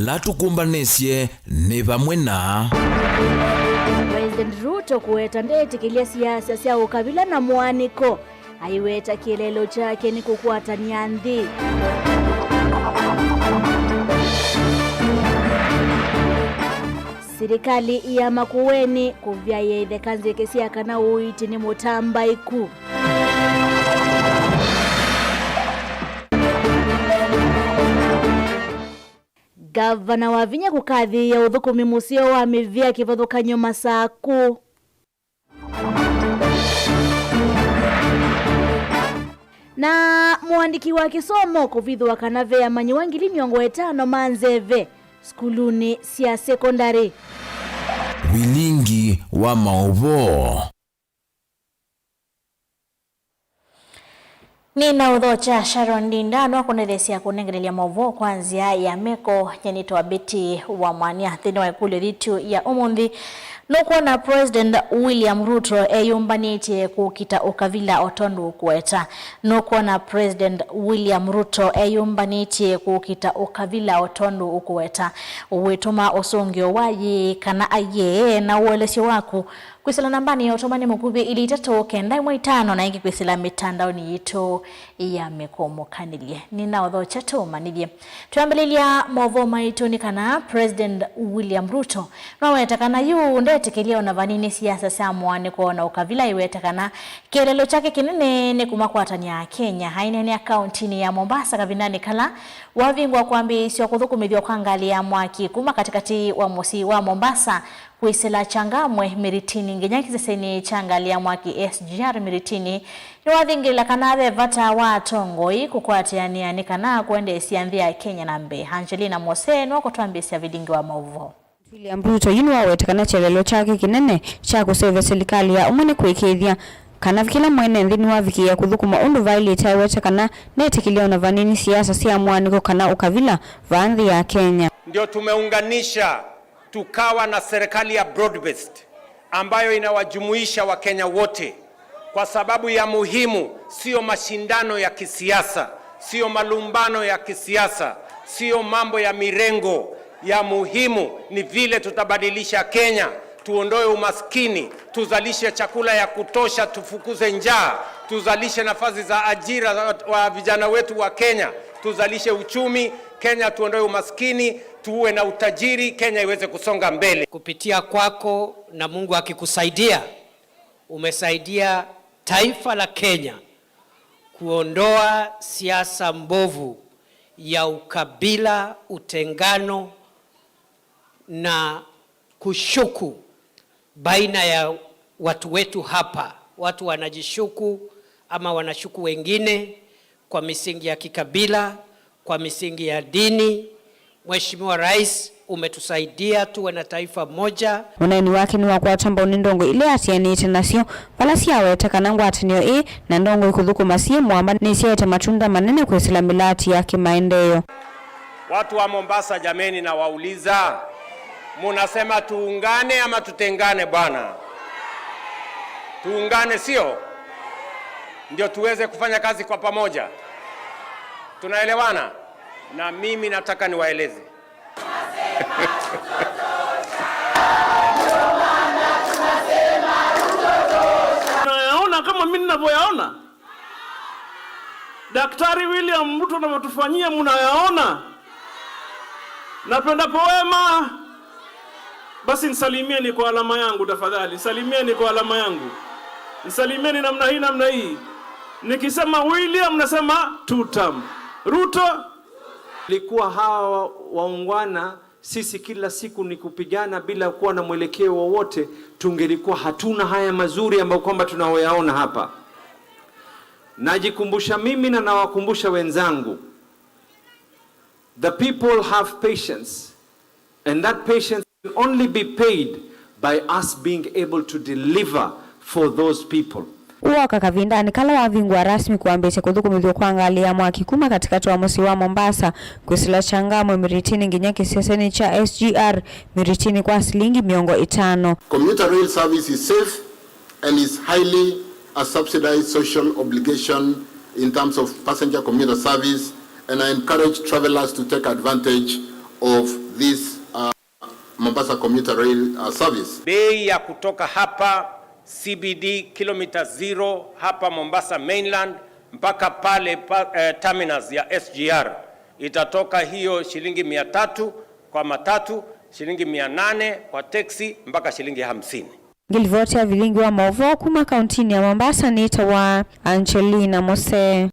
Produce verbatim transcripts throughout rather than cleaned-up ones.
Ala tũkũmbanĩsye nĩ vamwe na. President Ruto kũweta ndetĩkĩlya siasa sya ũkavila na mũanĩko, aiweta kĩeleelo kyake nĩ kũkwatany'a nthĩ. Silikalĩ ya Makueni kũvyaĩa itheka nzeke sya kana ũiiti nĩ mũtambaĩku. Ngavana Wavinya kũkathĩĩa ũthũkũmi mũseo wa mĩvĩa kĩvathũkany'o Masakũ. Na mũandĩki wa kĩsomo kũvithũa kana ve amanyĩw'a ngili mĩongo ĩtano ma nzeve sukulunĩ sya sekondalĩ. Vilingi wa maũvoo. Nĩnaũthokya Sharon Ndinda nũkũndetheesya kũnengelelya maũvoo kwa nzĩa ya meko. Nyie nĩtawa Betty Wamwania. Nthĩnĩ wa ĩkũlyo yitũ ya ũmũnthĩ, nũkwona President William Ruto eyũmbanĩtye kũkita ũkavila o tondũ ũkũweta? Nũkwona President William Ruto eyũmbanĩtye kũkita ũkavila o tondũ ũkũweta? Ũwĩtũma ũsũngĩo wa yĩĩ kana aiee na ũelesyo waku kwĩsĩla nambanĩ ya ũtũmani mũkuvĩ ilĩ itatũ kenda ĩmwe itano, na ĩngĩ kwĩsĩla mĩtandaonĩ yitũ ya mĩkũmũkanĩlye. Nĩnaũthokya tũmanyĩthye. Twambĩlĩlya maũvoo maitũ nĩ kana President William Ruto nĩwaweta kana yu ndetĩkĩlya ona vanini siasa sya mũanĩko na ũkavila. Aiweta kana kĩeleelo kyake kĩnene nĩ kũmakwatany'a Akenya. Aineenea kauntinĩ ya Mombasa kavindanĩ kala wavingwa kwambĩĩsya kũthũkũmĩthw'a kwa ngalĩ ya mwaki kuma katĩkatĩ wa mũsyĩ wa Mombasa kwĩsĩla Changamwe Miritini nginya kĩsesenĩ kya ngalĩ ya mwaki S G R Miritini, nĩwathingĩlĩla kana ve vata wa atongoi kũkwatĩanĩa nĩ kana kũendeesya nthĩ ya Kenya na mbee. Angelina Mose nũkũtwambĩĩsya vilingi wa maũvoo. William Ruto yu nĩwaweta kana kyelelo kyake kĩnene kya kũseũvya silikalĩ ya ũmwe nĩ kũĩkĩĩthya kana kĩla mwene nthĩ nĩwavikĩĩa kũthũkũma ũndũ vaĩlĩte. Aiweta kana ndetĩkĩlya ona vanini siasa sya mũanĩko kana ũkavila vaa nthĩ ya Kenya. Ndio tumeunganisha tukawa na serikali ya broad-based ambayo inawajumuisha Wakenya wote kwa sababu ya muhimu, sio mashindano ya kisiasa, sio malumbano ya kisiasa, sio mambo ya mirengo. Ya muhimu ni vile tutabadilisha Kenya, tuondoe umaskini, tuzalishe chakula ya kutosha, tufukuze njaa, tuzalishe nafasi za ajira wa vijana wetu wa Kenya, tuzalishe uchumi Kenya, tuondoe umaskini, tuwe na utajiri, Kenya iweze kusonga mbele. Kupitia kwako na Mungu akikusaidia, umesaidia taifa la Kenya kuondoa siasa mbovu ya ukabila, utengano na kushuku baina ya watu wetu hapa. Watu wanajishuku ama wanashuku wengine kwa misingi ya kikabila, kwa misingi ya dini. Mheshimiwa Rais, umetusaidia tuwe na taifa moja. Ũneeni wake nĩwakwatwa mbau nĩ ndongoi ila atianĩte nasyo, vala syaweta kana ngwatanĩo ĩĩ na ndongoi kũthũkũma syĩ mũamba nĩsyaete matunda manene kwĩsĩla mĩlaati ya kĩmaendeeo. Watu wa Mombasa, jameni, nawauliza, munasema tuungane ama tutengane bwana? Tuungane, sio? Ndio tuweze kufanya kazi kwa pamoja. Tunaelewana? Na mimi nataka niwaeleze. Nayaona kama mimi ninavyoyaona. Daktari William Ruto anavyotufanyia, mnayaona? Napenda poema. Basi nisalimieni kwa alama yangu tafadhali. Nisalimieni kwa alama yangu. Nisalimieni namna hii, namna hii. Nikisema William, nasema two term. Ruto. Ilikuwa hawa waungwana, sisi kila siku ni kupigana bila kuwa na mwelekeo wowote, tungelikuwa hatuna haya mazuri ambayo kwamba tunayoyaona hapa. Najikumbusha mimi na nawakumbusha wenzangu, the people have patience, and that patience can only be paid by us being able to deliver for those people. Ũoka kavindanĩ kala wavingũa rasmi kwambĩĩsya kũthũkũmĩthw'a kwa ngalĩ ya mwaki kuma katĩkatĩ wa mũsyĩ wa Mombasa kwĩsĩla Changamwe Miritini nginya kĩsesenĩ kya S G R Miritini kwa silingi mĩongo ĩtano. Commuter rail service is safe and is highly a subsidized social obligation in terms of passenger commuter service, and I encourage travelers to take advantage of this uh, Mombasa commuter rail uh, service. Bei ya kutoka hapa C B D kilomita zero hapa Mombasa mainland mpaka pale pa, eh, terminus ya S G R itatoka hiyo shilingi mia tatu kwa matatu, shilingi mia nane kwa teksi mpaka shilingi hamsini. Ngilivoti ya vilingi wa maũvoo kuma kauntinĩ ya Mombasa nĩtawa Angelina Mose.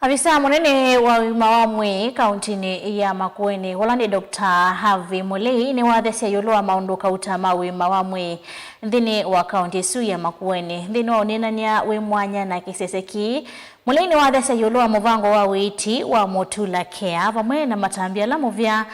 Avisaa mũnene wa ũima wa mwĩĩ kauntinĩ ya Makueni, ũla nĩ Doctor Harvey Mulei, nĩwathesya ĩũlũ wa maũndũ kauta ma ũima wa mwĩĩ nthĩnĩ wa kaunti ĩsu ya Makueni. Nthĩnĩ wa ũneenany'a wĩ mwanya na kĩsese kĩĩ, Mulei nĩwathesya ĩũlũ wa mũvango wa ũiiti wa Motula Care vamwe na matambya ala mũvĩa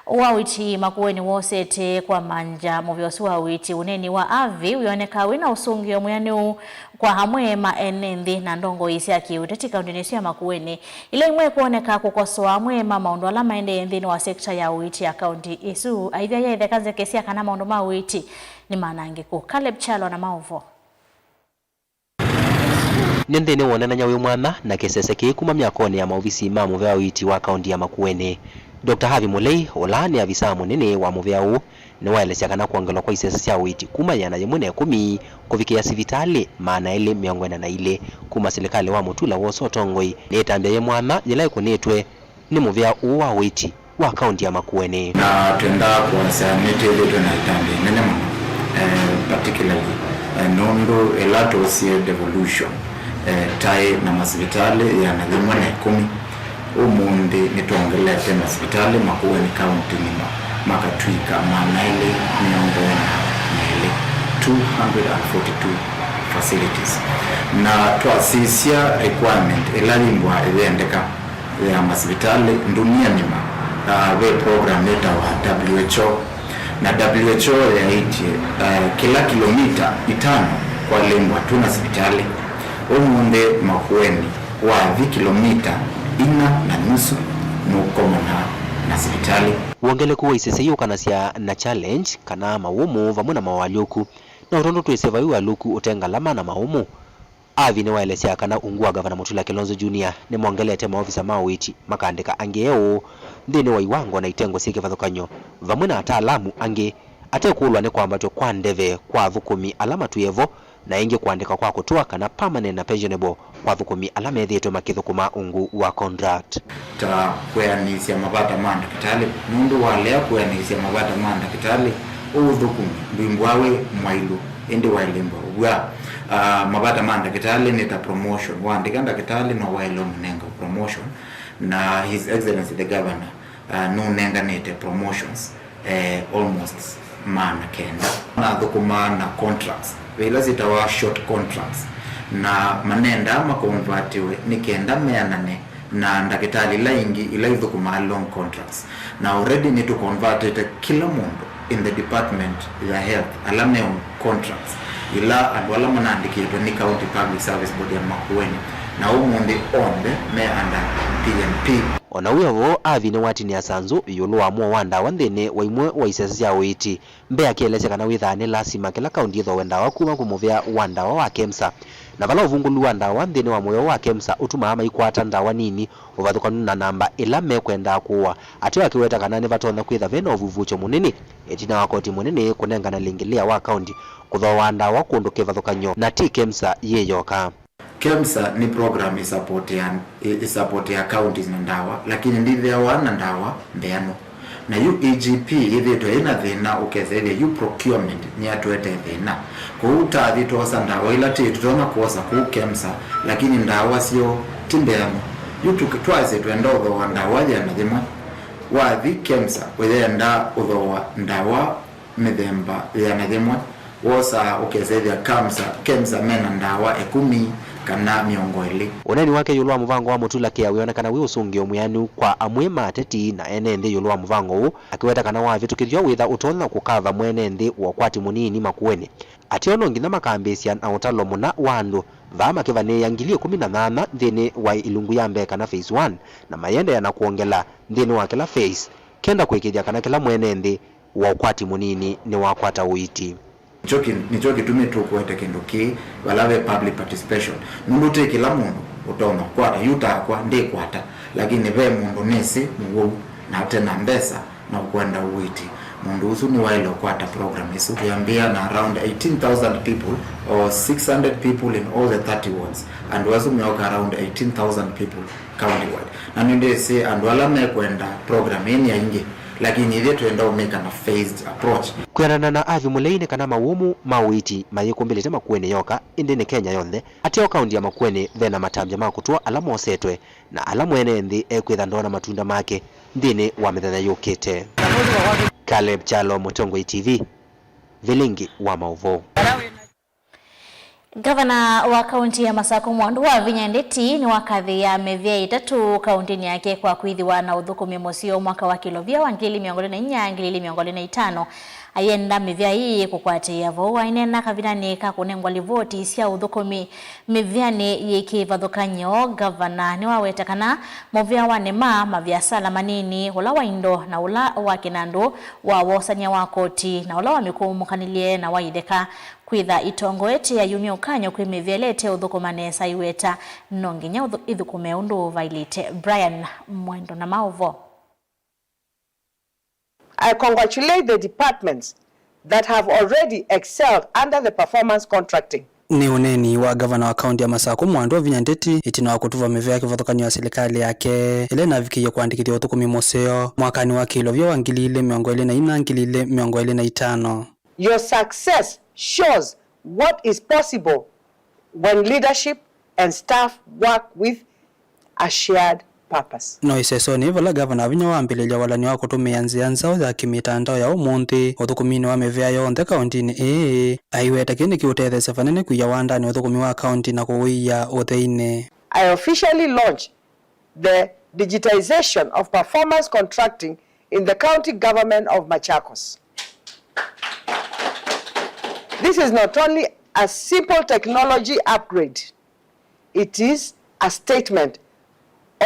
wa ũiiti Makueni wosete kwamany'a mũvĩa ũsu wa ũiiti. Ũneeni wa Harvey wĩonekaa wĩ na ũsũngĩo mwĩanĩu kwa amwe ma ene nthĩ na ndongoi sya kĩũteti kauntinĩ ĩsu ya Makueni, ila imwe ikwoneka kũkosoa amwe ma maũndũ ala maendee nthĩnĩ wa sekita ya ũiiti ya kaunti ĩsu, aithya ya itheka nzeke sya kana maũndũ ma ũiiti nĩ manangĩku. Caleb Kyalo na maũvoo. Nĩ nthĩnĩ wa ũneenany'a wĩ mwanya na kĩsese kĩĩ kuma myakonĩ ya maovisi ma mũvea wa ũiiti wa kaunti ya Makueni, Doctor Harvey Mulei, ũla nĩ avisaa mũnene wa mũvea ũũ, nĩwaelesya kana kwongelwa kwa isese sya ũiiti kuma ĩana yĩmwe na ĩkũmi kũvikĩa sivitalĩ maana elĩ mĩongo ĩna na ilĩ kuma silikalĩ wa Mutula wosa ũtongoi nĩ ĩtambya yĩ mwanya yĩla ĩkũnĩtwe nĩ mũvĩa ũũ wa ũiiti wa kaunti ya Makueni. Na twendaa kũasya nĩtwĩthĩtwe na ĩtambya ĩnene mũno, eh, particularly, eh, nũndũ ĩla twosie devolution, eh, taĩ na masivitalĩ ĩana yĩmwe na ĩkũmi, ũmũnthĩ nĩtwongelete masivitalĩ Makueni kaunti ng'ima makatw'ĩka maana elĩ mĩongo ĩna na elĩ, two hundred and forty-two facilities. Na twasisya requirement ĩla yĩmbwa ĩyendeka ya masivitalĩ ndunia ng'ima, ah, ve program yĩtawa W H O, na W H O yaĩtye, ah, kĩla kilomita itano kwalĩmbwa twĩ na sivitalĩ. Ũmũnthĩ Makueni wathi kilomita ina na nusu nũkomana na sivitalĩ. Wongeleku wa isese iũkanasya na challenge kana mawũmũ vamwe na moalyũku. No tondũ twĩsĩ vai ũalyũku ũte ngalama na mawũmũ, Harvey nĩwaelesya kana ungu wa Ngavana Mutula Kilonzo Junior nĩmongelete maovisa ma ũiiti makaandĩka angĩ eũ nthĩnĩ wa iwango na itengo syĩ kĩvathũkany'o, vamwe na ataalamu angĩ, ate kũlwa nĩ kwambatw'a kwa ndeve kwa athũkũmi ala matwĩe vo, na ĩngĩ kũandĩka kwa kũtũa kana permanent na pensionable kwa athũkũmi ala methĩĩtwe makĩthũkũma ungu wa contract. Ta kwĩanĩsya mavata ma ndakĩtalĩ, nũndũ walea kwĩanĩsya mavata ma ndakĩtalĩ, ũũ ũthũkũmi ndwĩmbũa wĩ mwaĩlu, ĩndĩ waĩlĩmbwa ũvw'a. Ah, mavata ma ndakĩtalĩ nĩ ta promotion. Waandĩka ndakĩtalĩ, no waĩle ũmũnenga promotion, na His Excellency the Governor, ah, nũnenganĩte promotions, eh, almost maana kenda. Nathũkũmaa na contracts, ve ila syĩtawa short contracts, na manendaa makonvatiwe nĩ kenda meanane na ndakĩtalĩ ila ingĩ ila ithũkũmaa long contracts. Na already nĩtũkonvatĩte kĩla mũndũ in the department ya health, ala me on contracts, ila andũ ala manaandĩkĩtwe nĩ County Public Service Board ya Makueni, na ũmũnthĩ onthe me under P M P. O na wĩ o vo, Harvey nĩwatinĩa sanzũ ĩũlũ wa mũo wa ndawa nthĩnĩ wa imwe wa isese sya ũiiti, mbee akĩelesya kana wĩthaa nĩ lasima kĩla kaunti ĩthooe ndawa kuma kwĩ mũvĩa wa ndawa wa KEMSA, na vala ũvungũlu wa ndawa nthĩnĩ wa mũyo wa KEMSA ũtumaa maikwata ndawa nini ũvathũkanu na namba ĩla mekwendaa kũũa, ateo akĩweta kana nĩvatonya kwĩtha ve na ũvuvũkyo mũnene ĩtina wa koti mũnene kũnengana lĩngĩ lĩa wa kaunti kũthooa ndawa kũndũ kĩvathũkany'o na ti KEMSA yĩ yoka. KEMSA nĩ program ĩsapotea, ĩ-, ĩsapotea counties na ndawa, lakini ndĩthĩawa na ndawa mbeanu. Na yu E G P yĩthĩĩtwe yĩ na thĩna ũkesa ĩthĩa yu procurement nĩyatũetee thĩna. Kwoou twathi twosa ndawa ila twĩ tũtonya kwosa kũu KEMSA, lakini ndawa syoo ti mbeanu. Yu tũ-, twasye twenda ũthooa ndawa yĩana yĩmwe. Wathi KEMSA ũyenda ũthooa ndawa mĩthemba yĩana yĩmwe, wosaa ũkesa ĩthĩa KEMSA, KEMSA mena ndawa ĩkũmi kana mĩongo ĩlĩ. Ũneeni wake ĩũlũ wa mũvango wa Mutula Care wĩonekana wĩ ũsũngĩo mwĩanĩu kwa amwe ma ateti na ene nthĩ ĩũlũ wa mũvango ũũ, akĩweta kana wavĩtũkĩthw'a wĩtha ũtonya kũkava mwene nthĩ wa ũkwati mũnini Makueni. Ateo no nginya makambĩĩsya na ũtalo mũna wa andũ, vaa makĩvanĩĩa ngili ĩkũmi na nyanya nthĩnĩ wa ilungu ya mbee kana phase one, na mayĩendeea na kwongela nthĩnĩ wa kĩla phase, kenda kũĩkĩĩthya kana kĩla mwene nthĩ wa ũkwati mũnini nĩwakwata ũiiti. Nĩkyo kĩ-, nĩkyo kĩtumi tũkũete kĩndũ kĩĩ vala ve public participation, nũndũ ti kĩla mũndũ ũtonya kũkwata. Yu takwa ndĩkwata, lakini ve mũndũ nĩsĩ mũwau, Na ate na mbesa na ũkwenda ũiiti, mũndũ ũsu nĩwaĩle ũkwata program ĩsu. Twĩambĩĩa na around eighteen thousand people or six hundred people in all the thirty wards. Andũ asu meoka around eighteen thousand people countywide. Na nĩndĩsĩ andũ ala mekwenda program ĩĩ nĩ aingĩ, lakini ithyĩ twenda ũmĩka na phased approach. Kwĩanana na Avi Mũlei, nĩ kana mawũmũ ma ũiiti mayĩkũmbĩlĩte Makueni yoka, ĩndĩ nĩ Kenya yonthe. Ateo kaunti ya Makueni ve na matambya ma kũtũa ala mosetwe, na ala mwene nthĩ ekwĩtha ndoona matunda make nthĩnĩ wa mĩthenya yũkĩte. Caleb Kyalo, Mũtongoi T V, Vilingi wa Maũvoo. Ngavana wa kaunti ya Masakũ Mwandu Wavinya Ndeti nĩwakathĩĩa mĩvĩa ĩtatũ kauntinĩ yake kwa kwĩthĩwa na ũthũkũmi mũseo mwaka wa kĩlovia wa ngili mĩongo ĩlĩ na inya, ngili mĩongo ĩlĩ na itano. Ayenda mĩvĩa ĩĩ kũkwatĩĩa vau. Aineena kavindanĩ ka kũnengwa livoti sya ũthũkũmi mĩvĩanĩ yĩ kĩvathũkany'o, ngavana nĩwaweta kana mũvĩa wa NEMA, maviasala manini, ũla wa indo na ũla wa kĩnandũ wa wosany'a wa koti na ũla wa mĩkũũmũkanĩlye na wa itheka kwĩtha itongoete ayumya ũkany'o kwĩ mĩvĩa ĩla ĩteũthũkũma nesa, aiweta no nginya ũthũ-, ĩthũkũme ũndũ ũvailĩte. Brian Mwendo na maũvoo. I congratulate the departments that have already excelled under the performance contracting. Nĩ ũneeni wa ngavana wa kaunti ya Masakũ Mwandu Wavinya Ndeti ĩtina wa kũtuva mĩvĩa kĩvathũkany'o ya silikalĩ yake ĩla ĩnavikĩie kũandĩkĩthya ũthũkũmi mũseo mwakanĩ wa kĩlovia wa ngili ilĩ mĩongo ĩlĩ na inya, ngili ilĩ mĩongo ĩlĩ na itano. Your success shows what is possible when leadership and staff work with a shared purpose. No ĩsesonĩ vala ngavana Wavinya wambĩlĩlya walany'o wa kũtũmĩa nzĩa nzaũ ya kĩmĩtandao ya ũmũnthĩ ũthũkũminĩ wa mĩvĩa yonthe kauntinĩ ĩĩ. Aiweta kĩĩ nĩkĩũtetheesya vanene kwia wandanĩ ũthũkũmi wa kaunti na kũwĩia ũtheinĩ. I officially launch the digitization of performance contracting in the county government of Machakos. This is not only a simple technology upgrade, it is a statement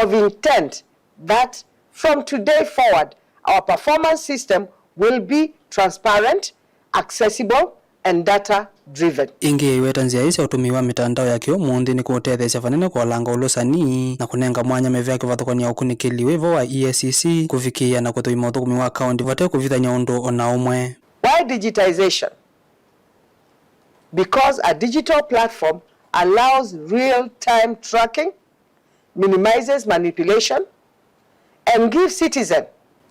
of intent that from today forward, our performance system will be transparent, accessible, and data driven. Ĩngĩ, aiweta nzĩa ii sya ũtũmĩi wa mĩtandao ya kĩũmũnthĩ nĩkũũtetheesya vanene kũolanga ũlũsani na kũnenga mwanya mĩvĩa kĩvathũkany'o ya ũkunĩkĩli wĩ vo wa E A C C kũvikĩĩa na kũthũima ũthũkũmi wa kaunti vate kũvithany'a ũndũ o na ũmwe. Why digitization? Because a digital platform allows real-time tracking, minimizes manipulation, and gives citizens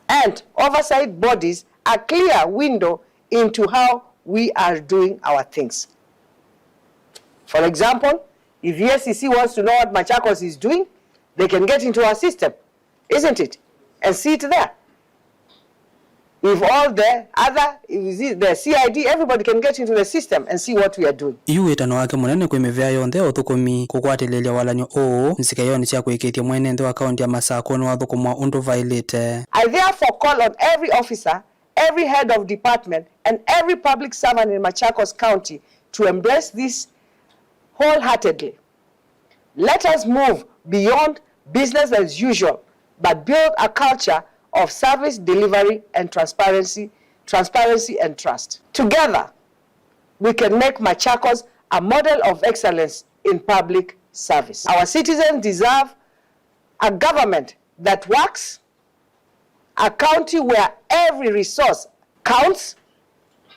and oversight bodies a clear window into how we are doing our things. For example, if E A C C wants to know what Machakos is doing, they can get into our system, isn't it? And see it there. If all the other, if the C I D, everybody can get into the system and see what we are doing. Yu wĩtano wake mũnene kwĩ mĩvĩa yonthe ya ũthũkũmi kũkwatĩlĩĩlya walany'o ũũ nzikayonĩ sya kũĩkĩĩthya mwene nthĩ wa kaunti ya Masakũ nĩwathũkũmwa ũndũ vaĩlĩte. I therefore call on every officer, every head of department, and every public servant in Machakos County to embrace this wholeheartedly. Let us move beyond business as usual, but build a culture of service delivery and transparency, transparency and trust. Together, we can make Machakos a model of excellence in public service. Our citizens deserve a government that works, a county where every resource counts,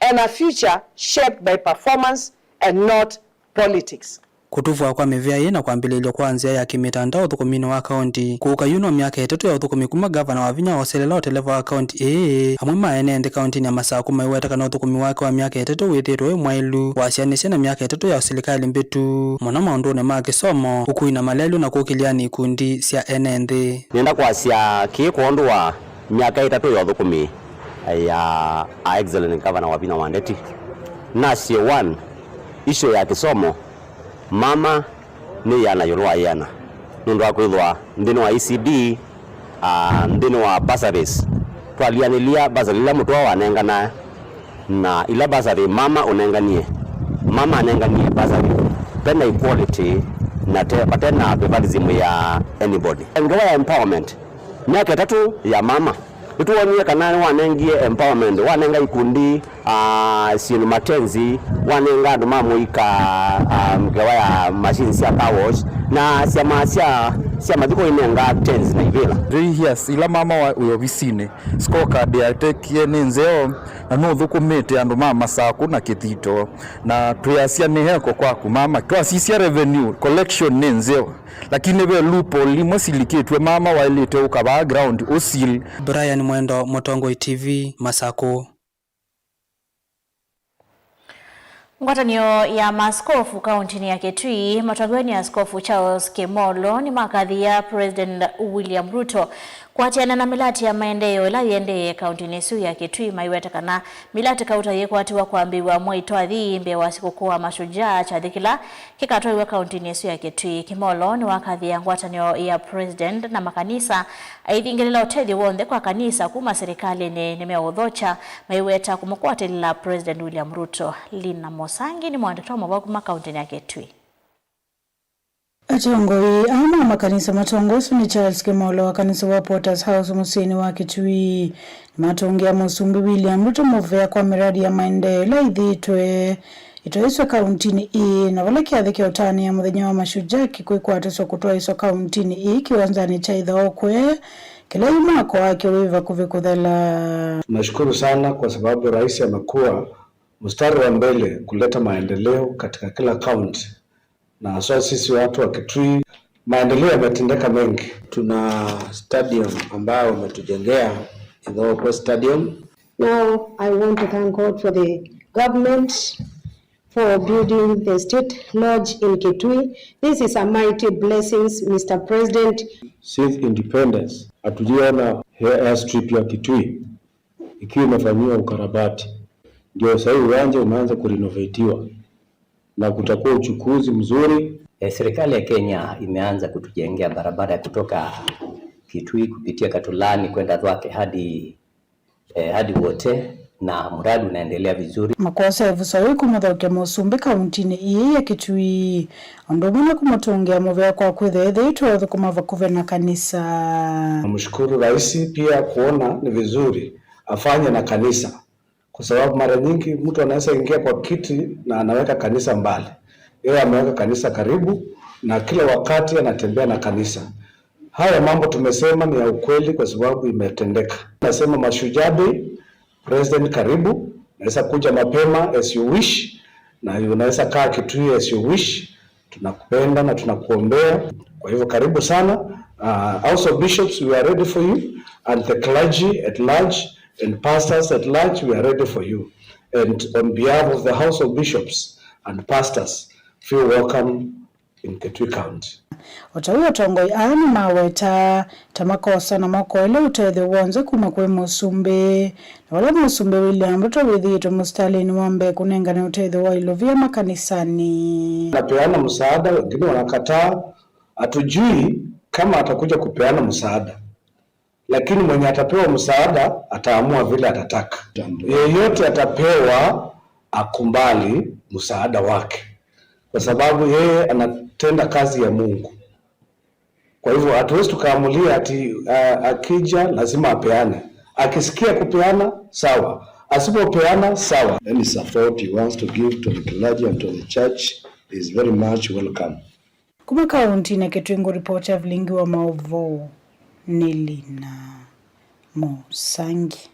and a future shaped by performance and not politics. Kũtuvwa kwa mĩvĩa ĩĩ na kwambĩlĩlyo kwa nzĩa ya kĩmĩtandao ũthũkũminĩ wa kaunti kũũka yu no myaka ĩtatũ ya ũthũkũmi kuma Ngavana Wavinya ooselela ũteleva wa kaunti ĩĩ. Amwe ma ene nthĩ kauntinĩ ya Masakũ maiweta kana ũthũkũmi wake wa myaka ĩtatũ wĩthĩĩtwe wĩ mwaĩlu, wasyaanĩsya na myaka ĩtatũ ya silikalĩ mbĩtu, mũno maũndũnĩ ma kĩsomo, ũkui na malelũ, na kũkĩlyanĩ ikundi sya ene nthĩ. Nĩenda kwasya kĩĩ kwondũ wa myaka ĩtatũ ya ũthũkũmi ya Her Excellency Governor Wavinya wa Ndeti. Nasye one, issue ya kĩsomo, mama nĩ ĩana ĩũlũ wa ĩana, nũndũ wa kwĩthwa nthĩnĩ wa E C D, ah, nthĩnĩ wa bursaries, twalianĩlya bursary ila mũtũa wanengana na ila bursary mama ũnenganie, mama anenganie bursary, vena equality na te, vate na favoritism ya anybody. Ngewa ya empowerment, myaka ĩtatũ ya mama, nĩtwonie kana nĩwanengie empowerment, wanenga ikundi, ah, syĩndũ matenzi, wanenga andũ ma mũika, ah, ngewa ya machine sya car wash, na syama sya, Sya mathiko inengaa tens na ivĩla. Three years ila mama wa wĩ ovisinĩ, scorecard yatekie nĩ nzeo na nũthũkũmĩte andũ ma Masakũ na Kĩthito, na twĩasya nĩ eko kwaku mama. Twasisya revenue collection nĩ nzeo, lakini ve loophole imwe silikĩtw'e, mama waĩlĩte ũka vaa ground ũsil. Brian Mwendo, Mũtongoi T V, Masakũ. Ngwatanĩo ya maaskofu kaũntĩnĩ ya Kitui matongoew'e nĩ Askofu Charles Kimolo nĩmakathĩĩa President William Ruto kũatĩana na mĩlatĩ ya maendeeo ĩla yĩendee kaũntĩnĩ ĩsu ya Kitui, maiweta kana mĩlatĩ kauta yĩkwatiwa kwambĩĩw'a mwei twathi mbee wa sikũkũ wa Mashujaa, kyathĩ kĩla kĩkatwaiwa kaũntĩnĩ ĩsu ya Kitui. Kimolo nĩwakathĩĩa ngwatanĩo ya President na makanisa aithingĩlĩla ũtethyo w'onthe kwa kanisa kuma silikalĩnĩ nĩmeũthokya, maiweta kũmũkwatĩlĩla President William Ruto. Lina Mosangi nĩ mũandĩki wa maũvoo kuma kaũntĩnĩ ya Kitui. Atongoi aa ma makanisa matongoeswe nĩ Charles Kimolo wa kanisa wa Potter's House mũsyĩnĩ wa Kitui nĩmatũngĩa Mũsumbĩ William Ruto mũvea kwa mĩradi ya maendeeo ĩla ĩthĩĩtwe ĩtwaĩswe kaũntĩnĩ ĩĩ, na vala kyathĩ kya ũtanĩa mũthenya wa Mashujaa kĩkwĩkwatĩswa kũtwaĩswa kaũntĩnĩ ĩĩ kĩwanzanĩ kya Ithaokwe kĩla yu mwako wakyo wĩ vakuvĩ kũthela. Tunashukuru sana kwa sababu rais amekuwa mstari wa mbele kuleta maendeleo katika kila kaunti, na haswa sisi watu wa Kitui, maendeleo yametendeka mengi. Tuna stadium ambayo umetujengea, Ithaokwe Stadium. Now I want to thank God for the government for building the State Lodge in Kitui. This is a mighty blessings, Mister President. Since independence, hatujaona airstrip ya Kitui ikiwa imefanyiwa ukarabati. Ndio sahii uwanja umeanza kurenovatiwa na kutakuwa uchukuzi mzuri. E, serikali ya Kenya imeanza kutujengea barabara ya kutoka Kitui kupitia Katulani kwenda Thwake hadi, e, hadi Wote, na mradi unaendelea vizuri. Makosa ĩvuso yĩu kũmũthaũkya mũsumbĩ kauntinĩ ĩĩ ya Kitui, ũndũ ũmwe na kũmũtũngĩa mũvea kwa kwĩthĩa ĩthĩĩtwe ũthũkũma vakuvĩ na kanisa. Namshukuru Rais pia kuona ni vizuri afanye na kanisa, kwa sababu mara nyingi mtu anaweza ingia kwa kiti na anaweka kanisa mbali. Yeye ameweka kanisa karibu na kila wakati anatembea na kanisa. Haya mambo tumesema ni ya ukweli kwa sababu imetendeka. Nasema Mashujaa Day, President karibu, unaweza kuja mapema as you wish, na unaweza kaa Kitui as you wish. Tunakupenda na tunakuombea. Kwa hivyo karibu sana. Uh, House of Bishops, we are ready for you, and the clergy at large and pastors at large, we are ready for you. And on behalf of the House of Bishops and pastors, feel welcome in Kitui County. O ta ũu atongoi aa nĩmawetaa ta makosa na makoelya ũtethyo w'onthe kuma kwĩ mũsumbĩ, na vala mũsumbĩ William Ruto wĩthĩĩtwe mũsitalĩnĩ wa mbee kũnengane ũtethyo wa ilovia makanisanĩ. Anapeana msaada, wengine wanakataa. Hatujui kama atakuja kupeana msaada, lakini mwenye atapewa msaada ataamua vile atataka. Yeyote atapewa akubali msaada wake, kwa sababu yeye anatenda kazi ya Mungu. Kwa hivyo hatuwezi tukaamulia ati, ah, akija lazima apeane. Akisikia kupeana, sawa. Asipopeana, sawa. Any support he wants to give to the clergy and to the church is very much welcome. Kuma kauntinĩ ya Kitui ngũripota Vilingi wa maũvoo nĩ Lina Mũsangi.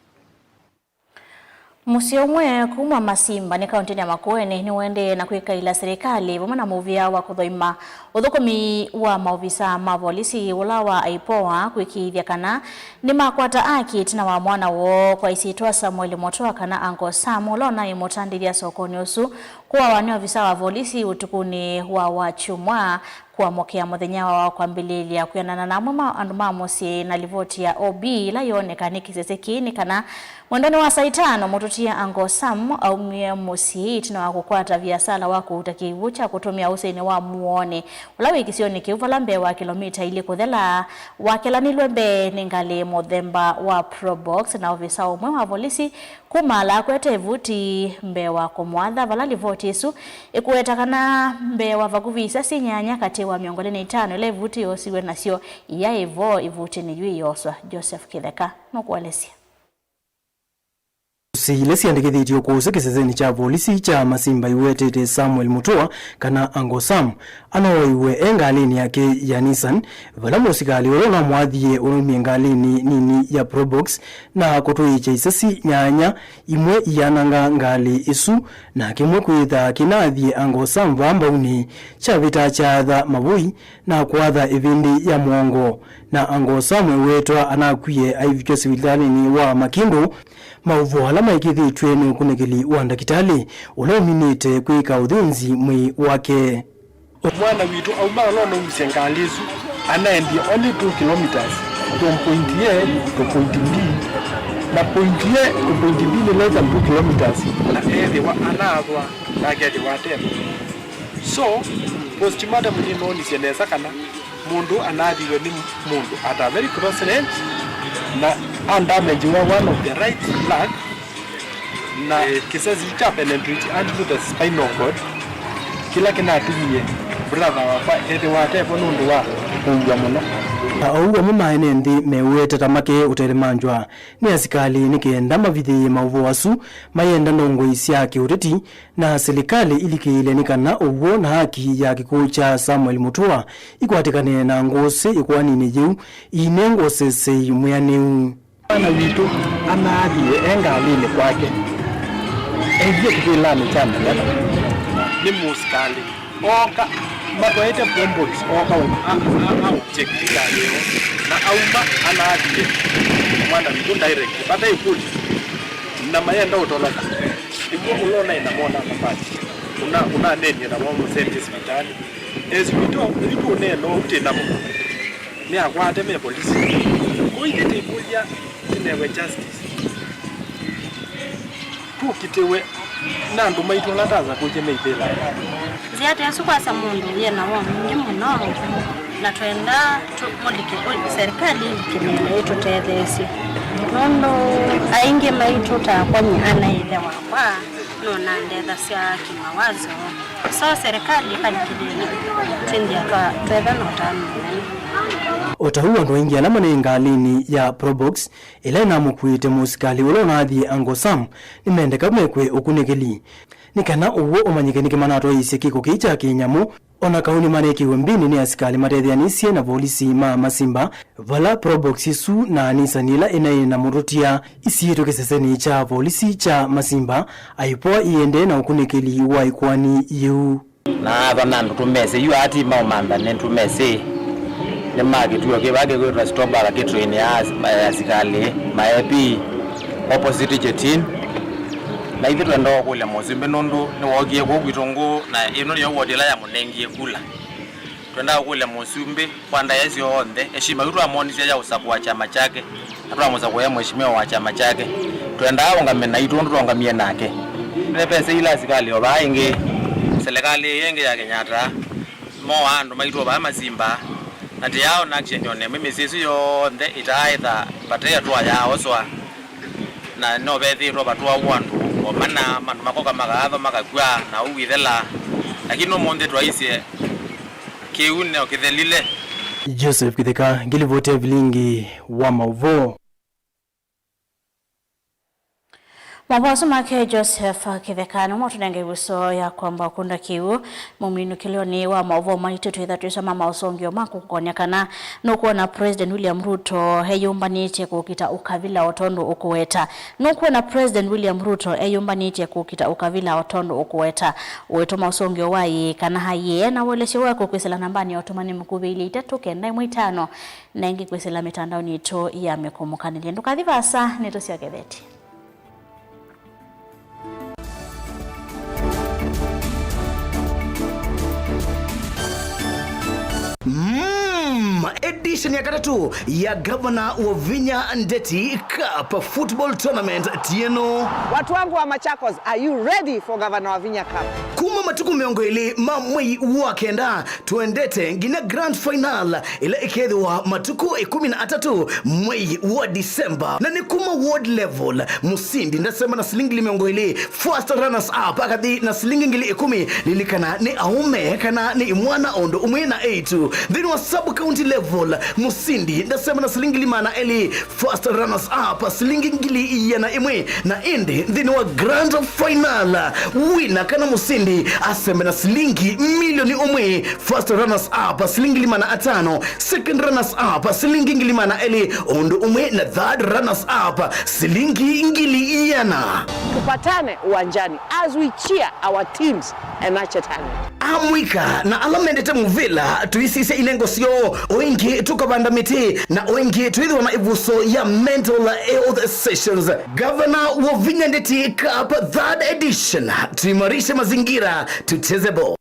Mũsyĩ ũmwe kuma Masimba nĩ kauntinĩ ya Makueni nĩũendee na kwĩkaĩla silikalĩ vamwe na mũvĩa wa kũthoima ũthũkũmi wa maovisaa ma volisi ũla wa IPOA kwĩkĩĩthya kana nĩmakwata aki ĩtina wa mwana woo kwa ĩsyĩtwa Samuel Mũtũa kana Uncle Sam, ũla ũnaĩ mũtandĩthya sokonĩ ũsu kũawa nĩ ovisa wa volisi ũtukũnĩ wa Wakyumwa. Kũamũkĩa mũthenya wa kwambĩlĩĩlya kwĩanana na amwe ma andũ ma mũsyĩ na livoti ya O B ĩla yooneka nĩ kĩsese kĩĩ nĩ kana mwendonĩ wa saa itano mũtũtia Uncle Sam aumie mũsyĩ ĩtina wa kũkwata viasala wa kũuta kĩw'ũ kya kũtũmĩa ũsĩnĩ wa Muonĩ, ũla wĩ kĩsionĩ kĩu vala mbee wa kĩlomita ilĩ kũthela. Wakelanilwe mbee nĩ ngalĩ mũthemba wa Probox na ovisa ũmwe wa volisi kuma ala akwete ĩvuti mbee wa kũmwatha, vala livoti ĩsu ĩkũweta kana mbee wa vakuvĩ isaa syĩ nyanya katĩ wa mĩongo ĩlĩ na itano ila ĩvuti yoosiw'e nasyo, iyaĩ vo ĩvutinĩ yu ĩyooswa. Joseph Kĩtheka nũkũelesya. Ila syandĩkĩthĩtye ũkũsĩ kĩsesenĩ kya volisi kya Masimba iwetete Samuel Mutua kana Uncle Sam anoaiwe e ngalĩnĩ yake ya Nissan, vala mũsikalĩ ũla ũnamwathie ũnaumie ngalĩnĩ nini ya Probox na kũtũĩkya isasi nyanya, imwe iyananga ngalĩ ĩsu, na kĩmwe kwĩtha kĩnaathie Uncle Sam vaa mbaunĩ, kyavĩta kyaatha mavũi na kwatha ĩvĩndĩ ya mũongo, na Uncle Sam ewetwa anakwie aivikwa sivitalĩnĩ wa Makĩndũ. Maũvoo ala maĩkĩĩthĩtw'e nĩ ũkunĩkĩli wa ndakĩtalĩ ũla ũminĩte kwĩka ũthĩnzi mwĩĩ wake. Mwana witũ auma ũla ũnausye ngalĩ ĩsu, anaendie only two kilometers from point A to point B, na point A to point B nĩ less than two kilometers, na ethĩwa anaathwa na akethĩwa ate. So, postmortem nĩnoonisye nesa kana mũndũ anaathiwe nĩ mũndũ at a very close range, na andamagiwa one of the right leg, na kĩsasi kya penetrate unto the spinal cord, kĩla kĩnatumie brother wakwa ethĩwa atevo nũndũ wa kũua mũno. Na oou amwe maene nthĩ mew'ĩte ta make ũtelemanzwa nĩ asikalĩ nĩ kenda mavithĩĩe maũvoo asu mayenda ndongoi sya kĩũteti na silikalĩ ilikĩĩle nĩ kana ũw'o na haki ya kĩkw'ũ kya Samuel Mutua ikwatĩkane na ngũsĩ ĩkoaninĩ yĩu iinengwa ũsesei mwĩanĩu. Mwana witũ anaathie e ngalĩnĩ kwake, ethie kĩvĩlanĩ kya ndereva. Nĩ mũsikalĩ ooka matwaĩte Probox, ooka a- a- a- object ngalĩ ĩyo, na auma anaathie mwana witũ direct vate ĩkũlyo, na mayenda ũtoloka. Nĩw'o ũla ũnaĩ namo na mabati, ũna- ũnaneenie namo mũsendie sivitalĩ. Esipito ĩu tũũneena ũu twĩ namo, nĩakwate me polisi. Kũu ithyĩ tĩkũlya tũnewe justice. Tũkitĩwe na andũ maitũ ala tasa kũkye meivĩla. Nzĩa ta ĩsu kwasya mũndũ yĩ na woo mwingĩ mũno, na twenda tũmũlike ũ- serikali ĩlikĩlĩĩle ĩtũtetheesye, nũndũ aingĩ maitũ takwa nyie ana ĩthe wakwa nũnandethasya kĩmawazo. So serikali ĩkalikĩlĩĩla, twĩnthĩa twa- twetha na ũtanu mũnene. O ta ũu, andũ aingĩ ala manaĩ ngalĩnĩ ya Probox ĩla ĩnamũkuĩte mũsikalĩ ũla ũnaathie Uncle Sam nĩmendeka mekwe ũkunĩkĩli nĩ kana ũw'o ũmanyĩke nĩkĩ manatwaĩĩsye kĩko kĩĩ kya kĩnyamũ. O na kau nĩmanekiwe mbĩnĩ nĩ asikalĩ matetheanĩsye na volisi ma Masimba, vala Probox ĩsu na Nissan ĩla ĩnaĩ na mũtũtia isiĩtwe kĩsesenĩ kya volisi kya Masimba, IPOA iendee na ũkunĩkĩli wa ĩkoani yĩu. Na ava na andũ tũmesĩ, yu aa ti maũmantha, nĩ tũmesĩ. Nĩ ma kĩtuo kĩva kĩkwĩtwa Stobaka, kĩ train ya as- asikalĩ ma A P, opposite Jetin. Na ithyĩ twendaa ũkũlya mũsumbĩ nũndũ nĩwookie kũu kwitũ ngũ, na ĩno nĩyo ward ĩla yamũnengie kula. Twendaa ũkũlya mũsumbĩ kwa ndaĩa syonthe, heshima yu twamonisye ya ũsakũa kyama kyake, na twamũsakũĩa mheshimiwa wa kyama kyake. Twendaa ũngame naitũ ũndũ twaũngamie nake. Nĩ pesa ila asikalĩ o vaa ĩngĩ, silikalĩ ĩĩ ĩngĩ ya Kenyatta, moaa andũ maitũ o vaa Masimba, na tĩyaona action o na ĩmwe mĩsyĩ ĩsu yonthe ĩtaaĩtha vate atũa yaaoswa. Na no vethĩĩtwe vatũawa andũ o mana, andũ makoka makaathwa makakw'a, na ũu wĩthela. Lakini ũmũnthĩ twaisye kĩu no kĩthelile. Joseph Kĩtheka, ngilivoti ya vilingi wa maũvoo. Maũvoo asu make Joseph Kĩtheka nĩmo matũnenga ĩvuso ya kwamba kũkũna kĩu. Mũminũkĩlyonĩ wa maũvoo maitũ, twĩtha twĩsoma maũsũngĩo ma kũkũkony'a kana nũkwona President William Ruto eyũmbanĩtye kũkita ũkavila o tondũ ũkũweta. Nũkwona President William Ruto eyũmbanĩtye kũkita ũkavila o tondũ ũkũweta. Ũitũma ũsũngĩo wa ĩĩ kana aiee na ũelesyo waku kwĩsĩla nambanĩ ya ũtũmani mũkuvĩ ilĩ itatũ kenda ĩmwe itano, na ĩngĩ kwĩsĩla mĩtandaonĩ itũ ya mĩkũmũkanĩlye. Ndũkathi vaasa, nĩtũsyokethetie. Mm, edition ya katatũ ya Gavana Wavinya Ndeti Cup Football Tournament tieno. Watu wangu wa Machakos, are you ready for Gavana Wavinya Cup? Kuma matukũ mĩongo ĩlĩ ma mwei wa kenda, twendete nginya grand final ĩla ĩkethĩwa matukũ ĩkũmi na atatũ mwei wa December. Na nĩ kuma ward level, mũsindi ndasema na silingi ngili mĩongo ĩlĩ, first runners up akathi na silingi ngili ĩkũmi. Lilikana nĩ aũme kana nĩ imwana o ũndũ ũmwe na eĩtu. Nthĩnĩ wa sub county level, Level, mũsindi ndasema na silingi ngili maana elĩ, first runners up silingi ngili ĩana ĩmwe, na ĩndĩ nthĩnĩ wa grand final, wina kana mũsindi asembe na silingi milioni ũmwe, first runners up silingi ngili maana atano, second runners up silingi ngili maana elĩ, ũndũ ũmwe na third runners up silingi ngili ĩana. Tupatane uwanjani as we cheer our teams and nurture talent. Amũika na ala mendete mũvĩla, tũisisye inengo syoo, o ĩngĩ tũkavanda mĩtĩ, na o ĩngĩ twĩthĩwa na ĩvuso ya mental health sessions. Gavana wa Ũvinya Ndeti Cup third edition, tuimarishe mazingira, tucheze ball.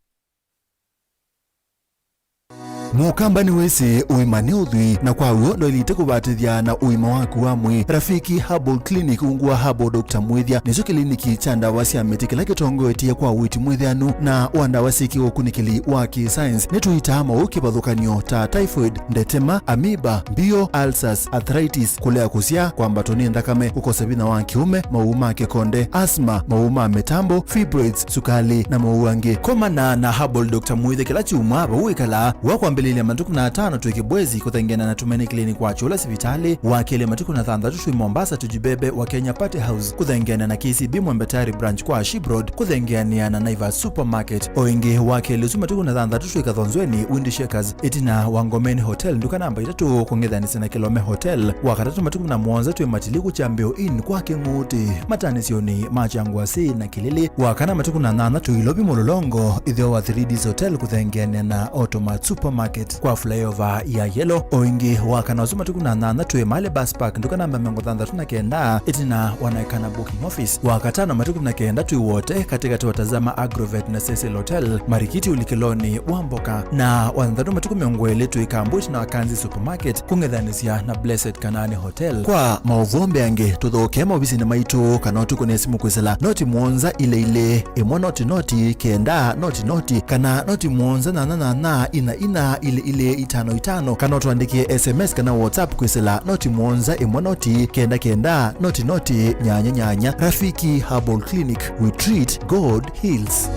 Mũkamba nĩwĩsĩ ũima nĩ ũthwii, na kwa w'o ndwaĩlĩte kũvatĩthya na ũima waku wa mwĩĩ. Rafiki Herbal Clinic ungu wa Herbal Doctor Mwĩthya nĩkyo kĩliniki kya ndawa sya mĩtĩ kĩla kĩtongoetye kwa ũiiti mwĩthĩanu na wa ndawa syĩ kĩũkunĩkĩli wa kĩ-science. Nĩtũitaa maũũ kĩvathũkany'o ta typhoid, ndetema, amoeba, mbio, ulcers, arthritis, kũlea kũsyaa, kwambatwa nĩ nthakame, kũkosa vinya wa kĩũme, maũũ ma kĩkonde, asthma, maũũ ma mĩtambo, fibroids, sukali, na maũũ angĩ. Komana na Herbal Doctor Mwĩthya kĩla kyumwa vau wĩkalaa, wa kwambĩlĩlya matukũ na atano twĩ Kibwezi kũthengeana na Tumaini Clinic wa Kyũla sivitalĩ, wa kelĩ matukũ na thanthatũ twĩ Mombasa Tujibebe wa Kenya Party House kũthengeana na K C B Mwembe Tayari branch kwa Ship Road kũthengeanĩa na Naivas Supermarket. O ĩngĩ wa kelĩ ũsu matukũ na thanthatũ twĩ Kathonzweni Wind Shakers ĩtina wa Ngomeni Hotel nduka namba itatũ kũng'ethanĩsya na Kilome Hotel. Wa katatũ matukũ na mũonza twĩ Matiliku Kyambĩo Inn kwa Kĩng'ũtĩ matanĩsyonĩ ma Kyangwasĩ na Kĩlĩlĩ. Wa kana matukũ na nyanya twĩ Ilovi Mũlolongo ĩtheo wa Three Ds Hotel kũthengeanĩa na Automat Supermarket kwa flyover ya Yellow. O ĩngĩ wa kana ũsu matukũ na nyanya twĩ Mali Bus Park nduka namba mĩongo thanthatũ na kenda ĩtina wa Naikana Booking Office. Wa katano matukũ na kenda twĩ Wote katĩkatĩ wa Tazama Agrovet na Cecil Hotel, Marikiti ũlikĩlonĩ wa mboka. Na wa thanthatũ matukũ mĩongo ĩlĩ twĩ Kambuti na Wakanzi Supermarket kũng'ethanĩsya na Blessed Kanaani Hotel. Kwa maũvoo mbeange, tũthokee maovisinĩ maitũ kana ũtũkũnĩe simũ kwĩsĩla noti mũonza ilĩ ilĩ, ĩmwe noti noti, kenda noti noti, kana noti mũonza nyanya nyanya, ina ina, ilĩ ilĩ, itano itano, kana ũtũandĩkĩe S M S kana WhatsApp kwĩsĩla noti mũonza ĩmwe noti, kenda kenda, noti noti, nyanya nyanya. Rafiki Herbal Clinic, we treat, God heals.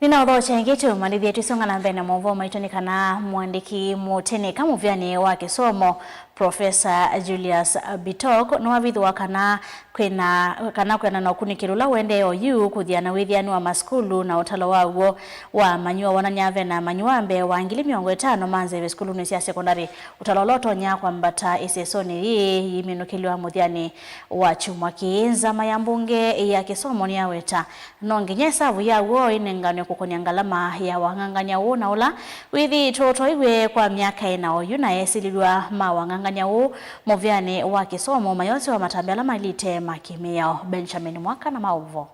Nĩnaũthokya ĩngĩ tũmanyĩthye tũisonga na mbee na maũvoo maitũ nĩ kana mũandĩki mũtĩnĩka mũvĩanĩ wa kĩsomo, Professor Julius Bitok, nĩwavithũa kana kwĩna, kana kwĩana na ũkunĩkĩli ũla ũendee oyu kũthiana wĩthĩani wa masukulu na ũtalo waw'o wa amanyĩw'a wonany'a vena amanyĩw'a mbee wa ngili mĩongo ĩtano ma nzeve sukulunĩ sya sekondalĩ. Ũtalo ũla ũtonya kwambata ĩsesonĩ yĩĩ yĩminũkĩlw'a mũthyanĩ wa kyumwa kĩĩ. Nzama ya mbunge ya kĩsomo nĩyaweta no nginya ĩsavu ya w'o ĩnenganwe kũkony'a ngalama ya wang'ang'ania ũũ na ũla wĩthĩĩtwe ũtoiw'e kwa myaka ĩna oyu na esĩlĩlw'a ma wang'ang'ania ũũ mũvĩanĩ wa kĩsomo mayosewa matambya ala mailĩte ma kĩmĩao. Benjamin Mwaka na maũvoo.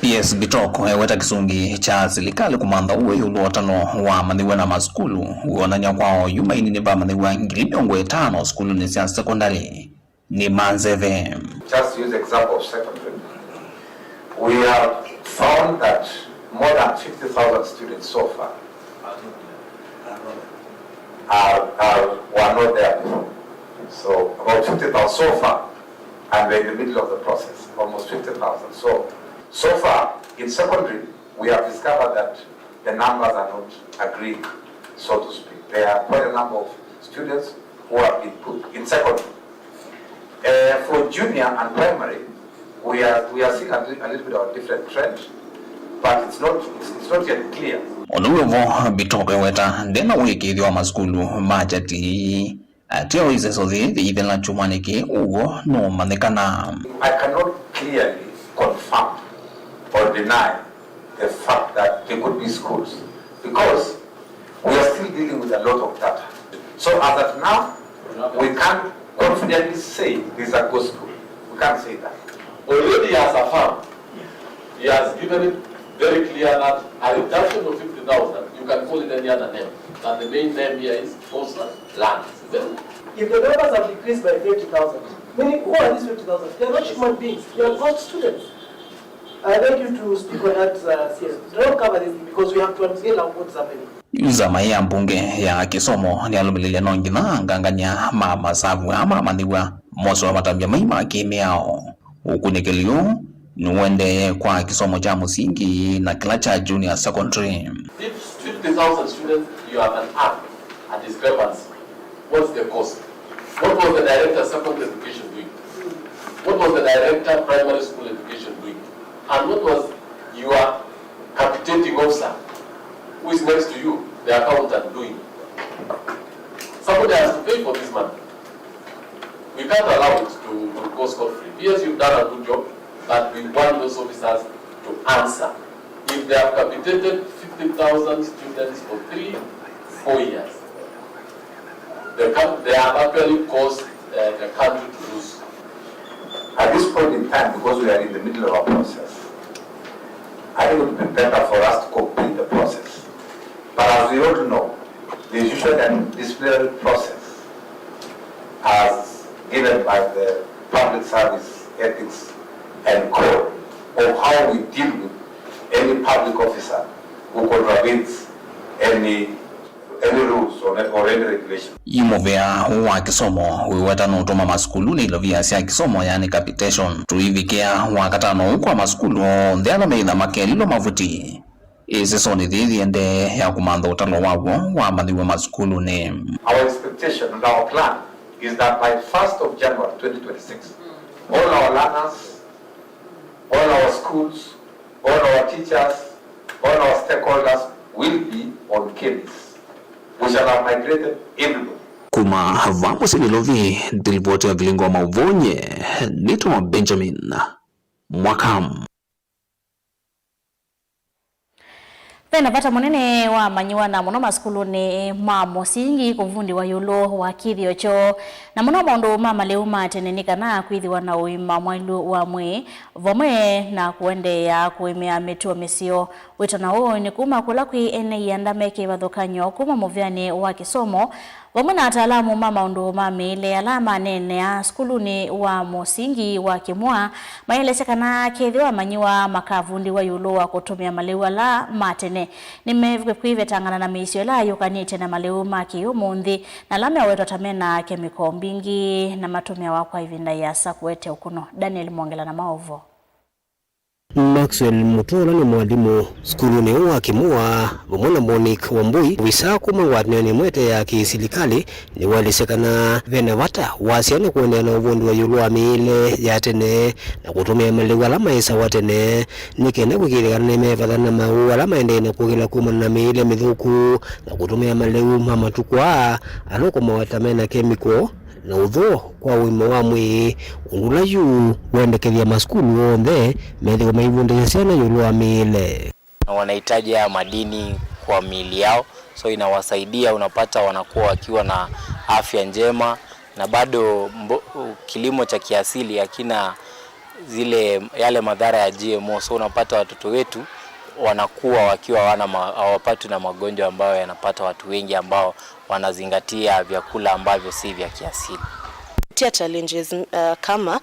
P S Bitok eweta kĩsungi kya silikalĩ kũmantha ũĩ ĩũlũ wa ũtalo wa amanyĩw'a na masukulu wĩonany'a kwa oyu mainini va amanyĩw'a ngili mĩongo ĩtano sukulunĩ sya sekondalĩ nĩ ma nzeve. Just use example of secondary. We have found that more than fifty thousand students so far are, are, were not there before. So about fifty thousand so far, and we're in the middle of the process, almost fifty thousand. So, so far, in secondary, we have discovered that the numbers are not agreeing, so to speak. There are quite a number of students who have been put in secondary. Uh, for junior and primary, we are, we are seeing a, li- a little bit of a different trend, but it's not, it's, it's not yet clear. Ũndũ wĩ vo, Bitok eweta ndena ũĩkĩĩthyo wa masukulu ma kyati. Ateo iseso yĩĩ yĩithela kyumwanĩ kĩĩ ũw'o nũũmanyĩkana. I cannot clearly confirm or deny the fact that there could be schools because we are still dealing with a lot of data. So as at now, we can't confidently say this is a ghost school. We can't say that. Already as a firm, he has given it very clear that a reduction of fifty thousand, you can call it any other name, but the main name here is ghost land. If the numbers have decreased by twenty thousand, meaning who are these twenty thousand? They are not human beings, they are ghost students. I beg you to speak on that, uh, C S. Don't cover this thing because we have to unveil what is happening. Nzama ya mbunge ya kĩsomo nĩyalũmĩlĩlye no nginya angangany'a ma masavu aa ma amanyĩw'a Mose wa matambya mai ma kĩmĩao. Ũkunĩkĩli ũũ nĩũendee kwa kĩsomo kya mũsingi na kĩla kya junior secondary. If fifty thousand students, you have an app, a discrepancy, what's the cost? What was the director of secondary education doing? What was the director of primary school education doing? And what was your capitating officer who is next to you, the accountant, doing? Somebody has to pay for this money. We can't allow it to, to go scot-free. Yes, you've done a good job, but we want those officers to answer. If they have capitated fifty thousand students for three, four years, the coun-, they have actually caused, uh, the country to lose. At this point in time, because we are in the middle of a process, I think it would be better for us to complete the process. But as we all know, there is usually a disciplinary process as given by the Public Service Ethics and Code of how we deal with any public officer who contravenes any, any rules or, or any regulation. Yu mũvea ũũ wa kĩsomo wĩweta nũtũma masukulunĩ ilovia sya kĩsomo, yani capitation, tũivikĩa Wakatano ũũ kwa masukulu onthe ala meĩtha makelilwa mavuti. Ĩsesonĩ yĩĩ yĩendee ya kũmantha ũtalo waw'o wa amanyĩw'a masukulunĩ. Our expectation and our plan is that by first of January twenty twenty-six, all our learners, all our schools, all our teachers, all our stakeholders will be on campus. We shall have migrated everybody. Kuma vaa mũsyĩ Nairobi, nĩ ripoti ya Vilingo wa Mauvonye, nĩtwa Benjamin Mwaka. Ve na vata mũnene wa amanyĩw'a na mũno masukulunĩ ma mũsingi kũvundĩwa ĩũlũ wa kĩthĩo kyoo, na mũno maũndũ ma malĩu ma tene nĩ kana kwĩthĩwa na ũima mwaĩlu wa mwĩĩ, vamwe na kũendeea kũĩmĩa mĩtuo mĩseo. Wĩtano ũũ nĩ kuma kũla kwĩ ene ianda me kĩvathũkany'o kuma mũvĩanĩ wa kĩsomo, vamwe na ataalamu ma maũndũ ma mĩĩle ala maneenea sukulunĩ wa mũsingi wa Kĩmũa, maelesya kana kethĩwa amanyĩw'a makavundĩwa ĩũlũ wa kũtũmĩa malĩu ala ma tene, nĩmekwĩvetangana na mĩisyo ĩla yĩũkanĩtye na malĩu ma kĩ-ũmũnthĩ, na ala mewetwa ta mena kemiko mbingĩ na matũmĩawa kwa ĩvinda ĩasa kũete ũkũno. Daniel Mwongela na maũvoo. Maxwell Mutua, ũla nĩ mwalimũ sukulunĩ ũũ wa Kĩmũa, vamwe na Monique Wambui, ovisaa kuma ngwatanĩonĩ ĩmwe ĩte ya kĩsilikalĩ, nĩwaelesya kana ve na vata wa syana kũendeea na ũvundĩwa ĩũlũ wa mĩĩle ya tene na kũtũmĩa malĩu ala maĩsawa tene, nĩ kenda kũĩkĩĩthya kana nĩmevathana na maũũ ala maendee na kũkĩla kumana na mĩĩle mĩthũku na kũtũmĩa malĩu ma matukũ aa ala ũkomawa ta mena kemiko na ũthũo kwa ũima wa mwĩĩ, ũndũ ũla yu wendekethya masukulu onthe methĩwe maivundĩsya syana ĩũlũ wa mĩĩle. Na wanahitaji haya madini kwa miili yao, so inawasaidia, unapata wanakuwa wakiwa na afya njema, na bado mbo-, kilimo cha kiasili hakina zile, yale madhara ya G M O, so unapata watoto wetu wanakuwa wakiwa hawana ma-, hawapatwi na magonjwa ambayo yanapata watu wengi ambao wanazingatia vyakula ambavyo si vya kiasili. Tia challenges, uh, kama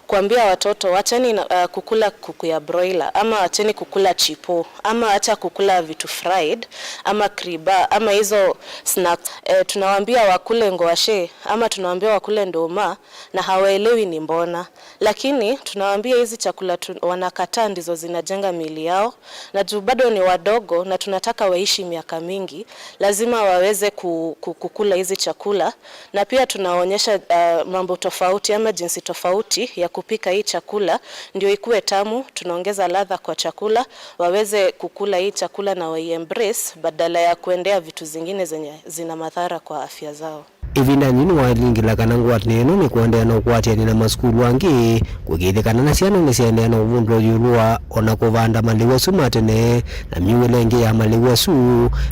kuambia watoto, "Wacheni na, uh, kukula kuku ya broiler," ama, "Wacheni kukula chipo," ama, "Acha kukula vitu fried," ama, "Kriba," ama hizo snacks. Eh, tunawaambia wakule ngwashe, ama tunawaambia wakule nduma, na hawaelewi ni mbona. Lakini tunawaambia hizi chakula tu-, wanakataa ndizo zinajenga miili yao, na juu bado ni wadogo na tunataka waishi miaka mingi, lazima waweze ku-, ku-, kukula hizi chakula, na pia tunawaonyesha, uh, mambo tofauti ama jinsi tofauti ya kupika hii chakula, ndio ikue tamu, tunaongeza ladha kwa chakula, waweze kukula hii chakula na waiembrace badala ya kuendea vitu zingine zenye zina madhara kwa afya zao. Ĩvindanĩ yĩĩ nĩwalingĩla kana ngwatanĩo ĩno nĩkũendeea na ũkwatĩanĩa na masukulu angĩ, kũĩkĩĩthya kana na syana nĩsyaendeea na ũvundĩwa ĩũlũ wa o na kũvanda malĩu asu ma tene na myuĩle ĩngĩ ya malĩu asu,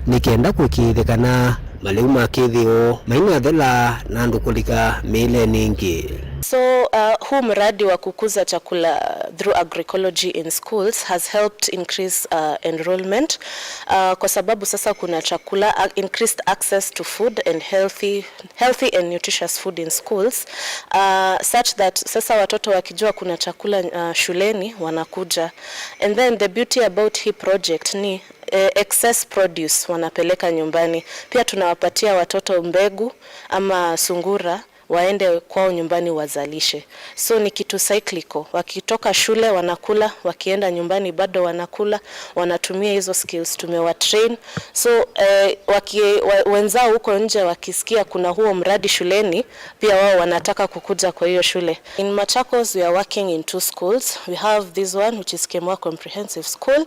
nĩ kenda kũĩkĩĩthya kana malĩu ma kĩthĩo mainathela na andũ kũlika mĩĩlenĩ ĩngĩ. So, uh, huu mradi wa kukuza chakula through agroecology in schools has helped increase, uh, enrollment, uh, kwa sababu sasa kuna chakula, uh, increased access to food and healthy, healthy and nutritious food in schools, uh, such that sasa watoto wakijua kuna chakula, uh, shuleni wanakuja. And then the beauty about hii project ni, eh, excess produce wanapeleka nyumbani. Pia tunawapatia watoto mbegu ama sungura waende kwao nyumbani wazalishe. So ni kitu cyclical. Wakitoka shule wanakula, wakienda nyumbani bado wanakula, wanatumia hizo skills tumewatrain. So, eh, waki-, wa-, wenzao huko nje wakisikia kuna huo mradi shuleni, pia wao wanataka kukuja kwa hiyo shule. In Machakos, we are working in two schools. We have this one, which is Kemwa Comprehensive School,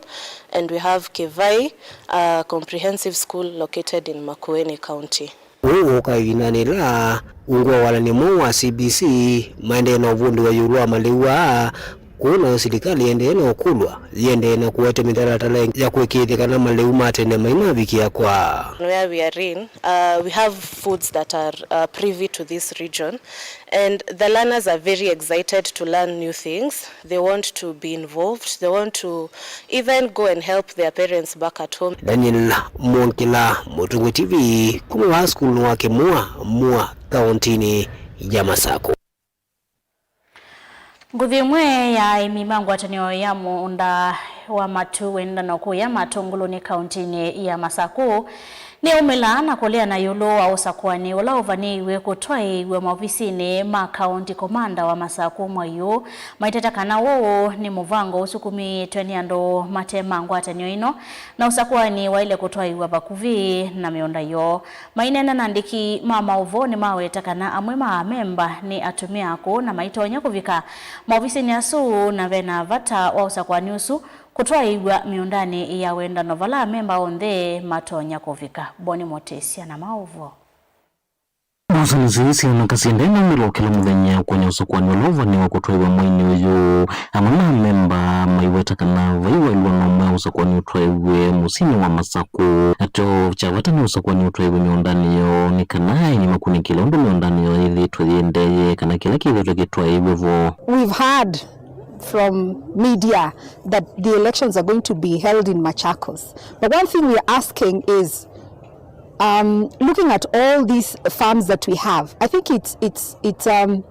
and we have Kevai, uh, Comprehensive School located in Makueni County. Ũu wooka ĩvindanĩ ĩla ungu wa walany'o mweũ wa C B C maendee na ũvundĩwa ĩũlũ wa malĩu aa, kũu nayo silikalĩ ĩendee na ũkũlw'a, yĩendee na kũete mĩtalatala ya kũĩkĩĩthya kana malĩu ma tene mainavikĩa kwa. Where we are in, uh, we have foods that are, uh, privy to this region, and the learners are very excited to learn new things. They want to be involved. They want to even go and help their parents back at home. Daniel Mwongela, Mũtũngũ T V, kuma wa sukulu wa Kĩmua, Mua, kaũntĩnĩ ya Masakũ. Nguthu ĩmwe ya aĩmi ma ngwatanĩo ya mũũnda wa matu wendano kũya Matũngũlũnĩ kaũntĩnĩ ya Masakũ nĩyaumĩla na kũleana ĩũlũ wa ũsakũani ũla ũvanĩiw'e kũtwaĩĩw'a maovisinĩ ma kaũnti komanda wa Masakũ mwai ũũ, maiteta kana ũũ nĩ mũvango ũsukumĩĩtwe nĩ andũ mate ma ngwatanĩo ĩno, na ũsakũani waĩle kũtwaĩĩw'a vakuvĩ na mĩũnda yoo. Maineena na andĩki ma maũvoo nĩmaweta kana amwe ma amemba nĩ atumĩa akũũ na maitonya kũvika maovisinĩ asu, na vena vata wa ũsakũani ũsu kũtwaĩĩw'a mĩũndanĩ ya wendano vala amemba onthe matonya kũvika. Boni Mũtĩsya na maũvoo. Ngusanĩsyo ii syoneka syĩendee na ũmĩlo kĩla mũthenya kũnya ũsakũani ũla ũvanĩwa kũtwaĩwa mweinĩ ũyũ. Amwe ma amemba maiweta kana vai waĩlwa na ũmwe ũsakũani ũtwaĩwe mũsyĩnĩ wa Masakũ. Nakyo kya vata nĩ ũsakũani ũtwaĩwe mĩũndanĩ yoo, nĩ kana aĩmi makunĩkĩle ũndũ mĩũndanĩ yoo yĩthĩĩtwe yĩendee, kana kĩla kĩthĩĩtwe kĩtwaĩwe vo. We've heard from media that the elections are going to be held in Machakos. But one thing we are asking is, um, looking at all these farms that we have, I think it's, it's, it's, um,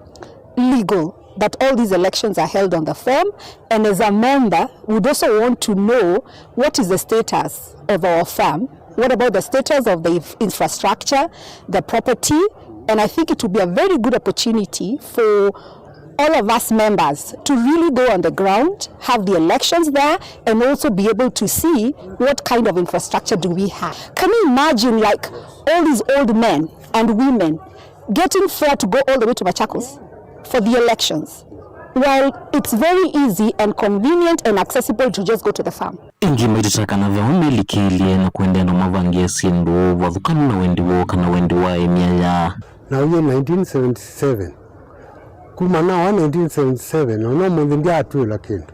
legal that all these elections are held on the farm, and as a member, would also want to know what is the status of our farm, what about the status of the inf-, infrastructure, the property, and I think it would be a very good opportunity for all of us members to really go on the ground, have the elections there, and also be able to see what kind of infrastructure do we have. Can you imagine, like, all these old men and women getting fare to go all the way to Machakos for the elections, while it's very easy and convenient and accessible to just go to the farm? Ĩngĩ maiteta kana ve ũndũ melikĩlye na kũendeea na mavangĩe syĩndũ vathũkanu na wendi woo kana wendi wa aĩmi aya. Nauie nineteen seventy-seven. Kuma nawa nineteen seventy-seven, ona ũmũnthĩ ndyatw'ĩla kĩndũ.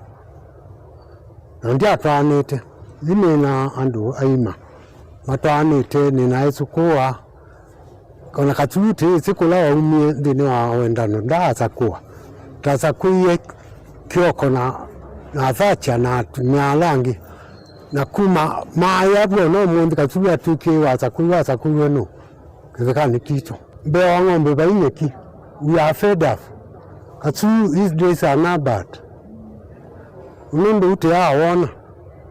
Na ndyatwaanĩte. Yu nĩ na andũ aima matwaanĩte, nĩ na ĩsũkũa. Ona Kachuti ĩsĩ kũla waumie nthĩnĩ wa wendano, ndaasakũa. Ndasakũie Kioko na, na Thatcher na atumĩa ala angĩ. Na kuma maaya vu ona ũmũnthĩ Kachuti atw'ĩkie wasakũiwe, asakũiwe nũ? Kĩthekanĩ kitũ. Mbee wa ng'ombe vai nyeki. We are fed up. Kachuti, these days are not bad. Nũndũ ũteaa wona,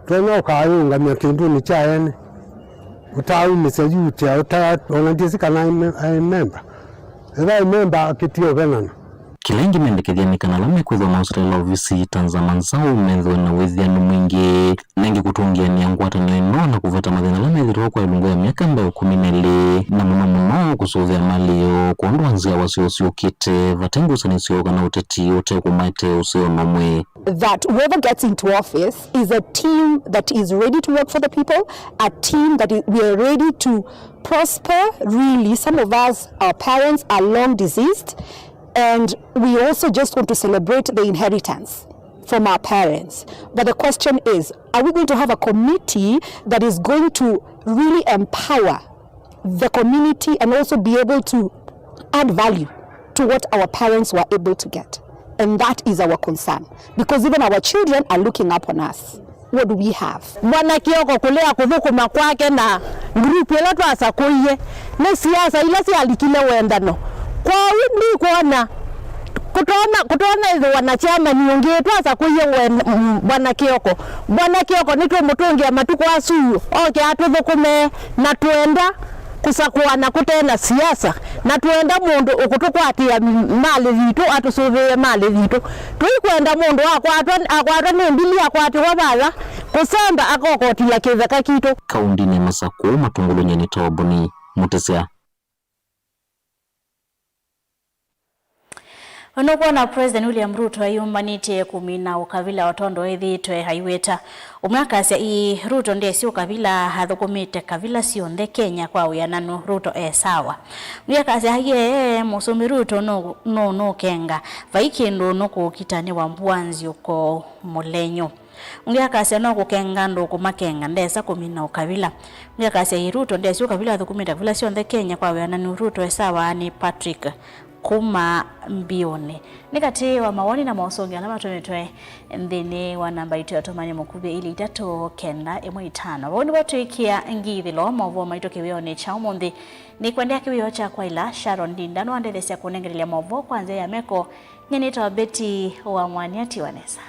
tonya ũkayũngamya kĩndũnĩ kya ene, ũtaumĩsya yu ũtea, ũta-, ona ndyĩsĩ kana aĩ me-, aĩ memba. Ethĩwa aĩ memba, akĩtie ũvenana. Kĩla ĩngĩ mendekethya nĩ kana ala mekwĩthwa na ũseteela ovisi ta nzama nzaũ methĩwe na wĩthĩanu mwingĩ. Na ĩngĩ kũtũngĩanĩa ngwatanĩo ĩno na kũveta mathĩna ala methĩĩtwe kwa ĩlungu ya myaka mbee ĩkũmi na ĩlĩ, na mũno mũno kũsũvĩa malĩo kwondũ wa nzyawa syoo syũkĩte, vate ngusanĩsyo kana ũteti ũte kũmaete ũseo nomwe. That whoever gets into office is a team that is ready to work for the people, a team that i-, we are ready to prosper. Really, some of us, our parents are long deceased, and we also just want to celebrate the inheritance from our parents. But the question is, are we going to have a committee that is going to really empower the community and also be able to add value to what our parents were able to get? And that is our concern, because even our children are looking up on us. What do we have? Bwana Kioko kũlea kũthũkũma kwake na group ĩla twasakũie nĩ siasa ila syalikile wendano. Kwoou ndikwona kũtonya, kũtonya ĩthĩwa na chairman ũngĩ twasakũie wen-, m-, Bwana Kioko. Bwana Kioko nĩtũmũtũngĩa matukũ asu oke atũthũkũme, na twenda kũsakũana kũte na siasa, na twenda mũndũ ũkũtũkwatĩa malĩ yitũ atũsũvĩĩe malĩ yitũ. Tũikwenda mũndũ akwatwa, akwatwa nĩ mbili akwatĩwa vaya kũsemba akokotila kĩtheka kitũ. Kaũndĩnĩ ya Masakũ, Matũngũlũ, nyie nĩ Toboni Mũtĩsya. Nũkwona President William Ruto ayũmbanĩtye kũmina ũkavila o tondũ ethĩĩtwe aiweta. Ũmwe akasya ĩĩ, Ruto ndesĩ ũkavila, athũkũmĩte kavila syonthe Kenya kwa wĩananu. Ruto e sawa. Ũngĩ akasya aiee, Mũsũmbĩ Ruto nũ-, nũnũkenga, vai kĩndũ nũkũkita nĩ wa mbua nzyũko mũlenyo. Ũngĩ akasya no kũkenga andũ kũmakenga, ndesa kũmina ũkavila. Ũngĩ akasya ĩĩ, Ruto ndesĩ ũkavila, athũkũmĩte kavila syonthe Kenya kwa wĩananu. Ruto e sawa. Nĩ Patrick kuma Mbiũnĩ. Nĩ katĩ wa mawoni na mosũngĩo ala matũmĩtwe nthĩnĩ wa namba itũ ya ũtũmani mũkuvĩ ilĩ itatũ kenda ĩmwe itano. Vau nĩvo twĩkĩa ngithĩlo maũvoo maitũ kĩwĩonĩ kya ũmũnthĩ. Nĩkwendea kĩwĩoo kyakwa ĩla Sharon Ndinda nĩwandetheesya kũnengelelya maũvoo kwa nzĩa ya meko. Nyie nĩtawa Betty wa Mwania. Tiwa nesa.